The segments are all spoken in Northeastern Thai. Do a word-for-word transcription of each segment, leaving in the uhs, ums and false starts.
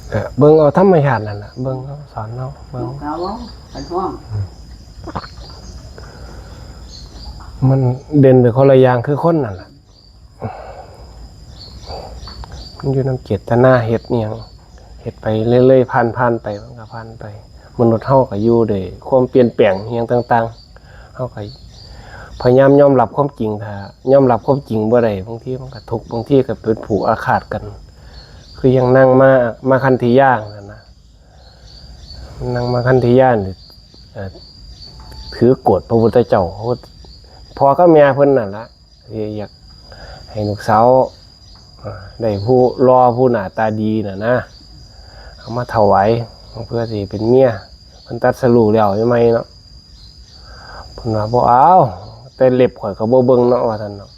เออ เบิ่งเอาธรรมชาตินั่นแหละ เบิ่งเอา สอนเอา เบิ่ง บอกเขาว่า คันฮ้อง มันเด่นไปคนละอย่างคือคนนั่นแหละ มันอยู่นำเจตนาเฮ็ดอิหยัง เฮ็ดไปเรื่อยๆ ผ่านๆ ไป มันก็ผ่านไป มนุษย์เฮาก็อยู่ด้วยความเปลี่ยนแปลงอิหยังต่างๆ เฮาก็พยายามยอมรับความจริง ถ้ายอมรับความจริงบ่ได้ บางทีมันก็ทุกข์ บางทีก็เป็นผูกอาฆาตกัน คือยังนั่งมา มาคันธียานั่นนะ นั่งมาคันธียานี่ เอ่อ ถือโกรธพระพุทธเจ้า พ่อกับแม่เพิ่นนั่นละ ที่อยากให้ลูกสาว อ่า ได้ผู้หล่อผู้หน้าตาดีน่ะนะ เอามาถวายเพื่อสิเป็นเมีย เพิ่นตรัสรู้แล้วใหม่ๆ เนาะ เพิ่นว่า "บ่เอา แต่เล็บข่อยก็บ่เบิ่งเนาะ" ว่าซั่นเนาะ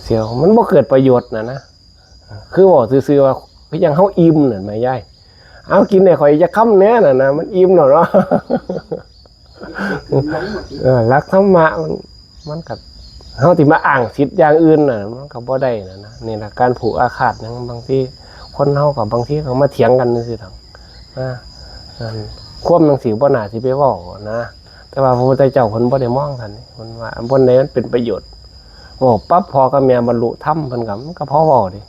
เสี่ยว มันบ่เกิดประโยชน์น่ะนะ คือเว้าซื่อๆ ว่าคือจั่งเฮาอิ่มนั่นแหมยาย "เอากินให้ข่อยจักคำแหน่" นั่นนะ มันอิ่มแล้วเนาะ เออ หลักธรรมะมัน มันก็ เฮาสิมาอ้างสิทธิ์อย่างอื่นน่ะ มันก็บ่ได้น่ะนะ นี่ล่ะ การผูกอาฆาตหยัง บางทีคนเฮาก็ บางทีก็มาเถียงกันจั่งซี้ดอกนะ อัน ความจั่งซี้บ่น่าสิไปเว้านะ แต่ว่าพระพุทธเจ้าเพิ่นบ่ได้มองซั่นนี่ เพิ่นว่าอันบ่ใดมันเป็นประโยชน์ เว้าปั๊บ พ่อกับแม่บรรลุธรรม เพิ่นก็ มันก็พอเว้าเด้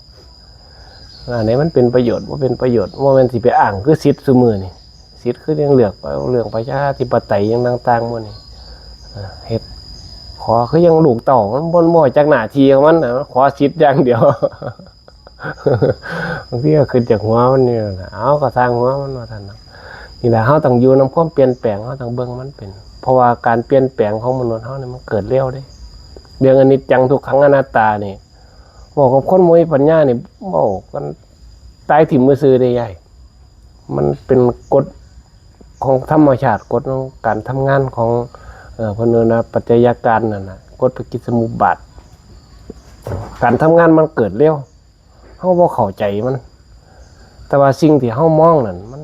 อันใดมันเป็นประโยชน์ บ่เป็นประโยชน์ บ่แม่นสิไปอ้างคือสิทธิ์ซุมื้อนี่ สิทธิ์คือยังเลือกไป เรื่องประชาธิปไตยหยังต่างๆ หมู่นี่ เอ่อ เฮ็ด ขอคือยังลูกเต้า มันบ่ บ่จักหน้าที่ของมันน่ะ ขอสิทธิ์อย่างเดียว บางทีก็ขึ้นจากหัวมันนี่แหละ เอาก็สร้างหัวมันว่าซั่นเนาะ นี่แหละ เฮาต้องอยู่นำความเปลี่ยนแปลง เฮาต้องเบิ่งมันเป็น เพราะว่าการเปลี่ยนแปลงของมนุษย์เฮานี่มันเกิดเร็วเด้ เรื่องอนิจจังทุกขังอนัตตานี่ เว้ากับคนบ่มีปัญญานี่ เว้ากันตายถิ่มซื่อๆ เด้ยาย มันเป็นกฎของธรรมชาติ กฎของการทำงานของ เอ่อ เพิ่นเอิ้นว่าปัจจัยการนั่นน่ะ กฎปฏิจจสมุปบาท การทำงานมันเกิดเร็ว เฮาบ่เข้าใจมัน แต่ว่าสิ่งที่เฮามองนั่น มัน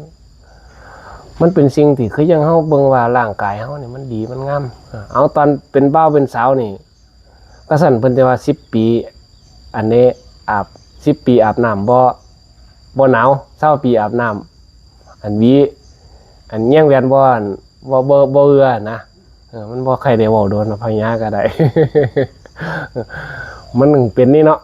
มันเป็นสิ่งที่คือยังเฮาเบิ่งว่าร่างกายเฮานี่มันดีมันงาม เออ เอาตอนเป็นบ่าวเป็นสาวนี่ ก็ซั่นเพิ่นจะว่าสิบปี อันนี้อาบ สิบปีอาบน้ำบ่ บ่หนาว ซาวปีอาบน้ำ อันหวี อันแยงแหวนบ่ อัน บ่ บ่ บ่เอือนะ เออ มันบ่ใครได้เว้าโดนหรอก พญาก็ได้ มันถึงเป็นนี่เนาะ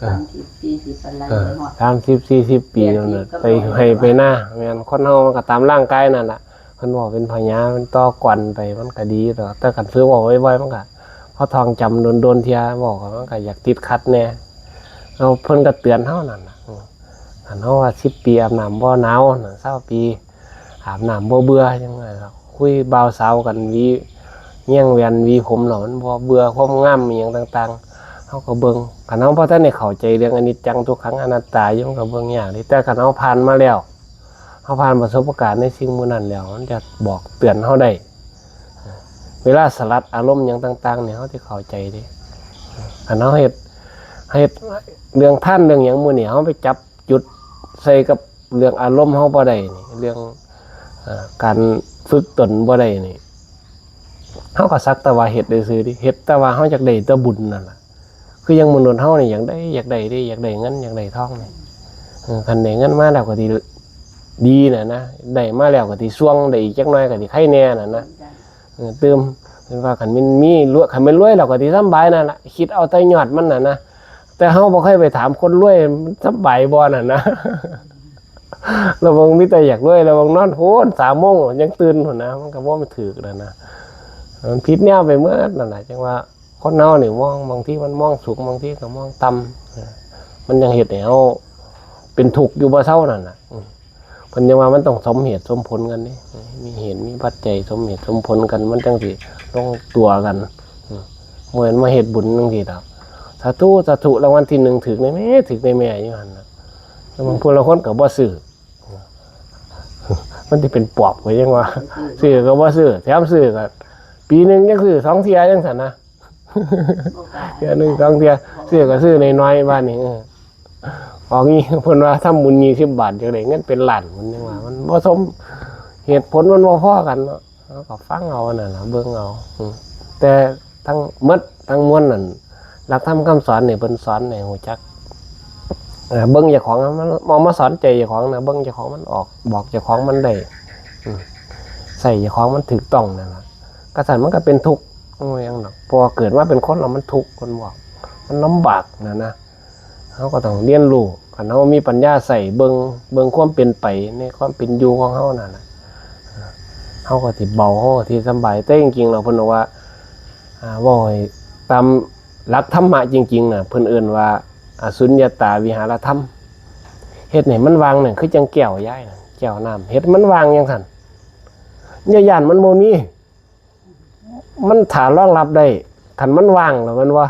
สามสิบ สี่สิบ ปานใด เออ เนาะ สามสิบ สี่สิบ ปี แปดสิบ นั่นน่ะ ก็ ไป บ่ ไฮ่ไปนา แม่น คนเฮามันก็ตามร่างกายนั่นล่ะ เพิ่นเว้าเป็นพญา มันต่อกรไป มันก็ดีดอก แต่คันฝึกเว้าบ่อยๆ มันก็ พอท่องจำโดนๆ เทื่อ เว้าก็มันก็อยากติดขัดแหน่ แล้วเพิ่นก็เตือนเฮานั่นล่ะ อืม คันเฮาว่าสิบปีอาบน้ำบ่หนาวน่ะ ซาวปี อาบน้ำบ่เบื่อ จั่งว่าล่ะ คุยบ่าวสาวกัน หวีแยงแหวน หวีผมแล้วมันบ่เบื่อความงามอิหยังต่างๆ เฮาก็เบิ่ง คันเฮาบ่ทันได้เข้าใจเรื่องอนิจจังทุกขังอนัตตาอยู่ มันก็เบิ่งยากเด้ แต่คันเฮาผ่านมาแล้ว เฮาผ่านประสบการณ์ในสิ่งหมู่นั้นแล้ว มันจะบอกเตือนเฮาได้ เวลาสลัดอารมณ์หยังต่างๆ นี่ เฮาสิเข้าใจเด้ คันเฮาเฮ็ด เฮ็ดเรื่องทานเรื่องหยังหมู่นี่ เฮาไปจับจุดใส่กับเรื่องอารมณ์เฮาบ่ได้นี่ เรื่อง เอ่อ การฝึกตนบ่ได้นี่ เฮาก็สักแต่ว่าเฮ็ดซื่อๆ เด้ เฮ็ดแต่ว่าเฮาอยากได้แต่บุญนั่นล่ะ คือยังมนุษย์เฮานี่อยากได้ อยากได้เด้ อยากได้เงิน อยากได้ทองนี่ เออ คันได้เงินมาแล้วก็สิดีน่ะนะ ได้มาแล้วก็สิส่วง ได้อีกจักหน่อยก็สิไคแหน่น่ะนะ เออ ตื่ม เพิ่นว่าคันแม่นมีรวย คันแม่นรวยแล้วก็สิสำบายนั่นล่ะ คิดเอาแต่ยอดมันน่ะนะ แต่เฮาบ่เคยไปถามคนรวยมันสำบายบ่นั่นนะ แล้วบางมีแต่อยากรวย แล้วบางนอนโพน สามโมงยังตื่นพุ้นนะ มันก็บ่ถืกแล้วนะ มันผิดแนวไปหมดนั่นน่ะ จั่งว่าคนเฮานี่มอง บางทีมันมองสูง บางทีก็มองต่ำ เออ มันยังเฮ็ดให้เฮาเป็นทุกข์อยู่บ่เซานั่นน่ะ อืม เพิ่นยังว่ามันต้องสมเหตุสมผลกันนี่ มีเหตุมีปัจจัยสมเหตุสมผลกัน มันจั่งสิลงตัวกัน อืม บ่แม่นมาเฮ็ดบุญจั่งซี้ดอก สาธุ สาธุ รางวัลที่หนึ่งถืกแหน่แม่ ถืกแหน่แม่อยู่หั่นน่ะ แต่บางผู้ลางคนก็บ่ซื้อ มันสิเป็นปอบไปจั่งว่า ซื้อก็บ่ซื้อ แถมซื้อก็ปีหนึ่งจั่งซื้อสองเทื่อจั่งซั่นนะ เทื่อหนึ่งสองเทื่อ ซื้อก็ซื้อน้อยๆ บาดนี้ เออ ออกนี่ เพิ่นว่าทำบุญยี่สิบบาท อยากได้เงินเป็นล้าน มันยังว่า มันบ่สมเหตุผล มันบ่พอกันเนาะ เฮาก็ฟังเอานั่นล่ะ เบิ่งเอา อืม แต่ทั้งหมดทั้งมวลนั่น หลักธรรมคำสอนนี่ เพิ่นสอนให้รู้จัก เออ เบิ่งเจ้าของมัน มองมาสอนใจเจ้าของนะ เบิ่งเจ้าของมันออก บอกเจ้าของมันได้ อืม ใส่เจ้าของมันถูกต้องนั่นล่ะ กะซั่นมันก็เป็นทุกข์ บ่หยังดอก เพราะว่าเกิดมาเป็นคนแล้วมันทุกข์ เพิ่นบอก มันลำบากนะนะ เฮาก็ต้องเรียนรู้ คันเฮามีปัญญาใส่เบิ่ง เบิ่งความเป็นไปในความเป็นอยู่ของเฮานั่นน่ะ เฮาก็สิเบา เฮาก็สิสำบาย แต่จริงๆแล้วเพิ่นบอกว่า อ่า เว้าให้ตามหลักธรรมะจริงๆน่ะ เพิ่นเอิ้นว่า อสุญญตาวิหารธรรม เฮ็ดให้มันว่างนั่นคือจั่งแก้วยายน่ะ แก้วน้ำ เฮ็ดมันว่างจั่งซั่น อย่าย้านมันบ่มี มันถ้ารองรับได้ คันมันว่างแล้วแม่นบ่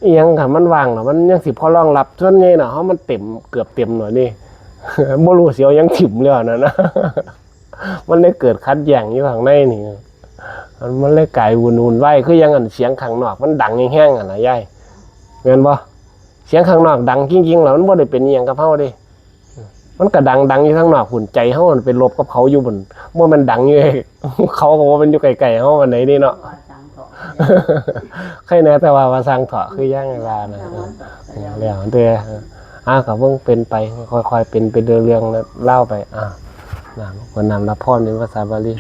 อีหยังคันมันว่างแล้ว มันยังสิพอรองรับ ส่วนใหญ่น่ะ เฮามันเต็ม เกือบเต็มแล้วนี่ บ่รู้สิเอาหยังถิ่มแล้วนั่นนะ มันเลยเกิดขัดแย้งอยู่ข้างในนี่ มันเลยกลายวุ่น วุ่นวาย คือยังอันเสียงข้างนอกมันดังแฮงๆหั่นน่ะยาย แม่นบ่ เสียงข้างนอกดังจริงๆแล้วมันบ่ได้เป็นอีหยังกับเฮาเด้ มันก็ดัง ดังอยู่ข้างนอกพุ้น ใจเฮามันไปลบกับเขาอยู่พุ้น บ่แม่นดังอยู่ เขาก็บ่แม่นอยู่ใกล้ๆเฮาปานใดเด้เนาะ ใครแน่แต่ว่าว่าสร้างเถาะ คือยังไงว่านะ เออ แล้วแต่ อ่า ก็เบิ่งเป็นไป ค่อยๆเป็นไปเรื่องๆราวไป อ่า นะ คนนำรับพรเป็นภาษาบาลี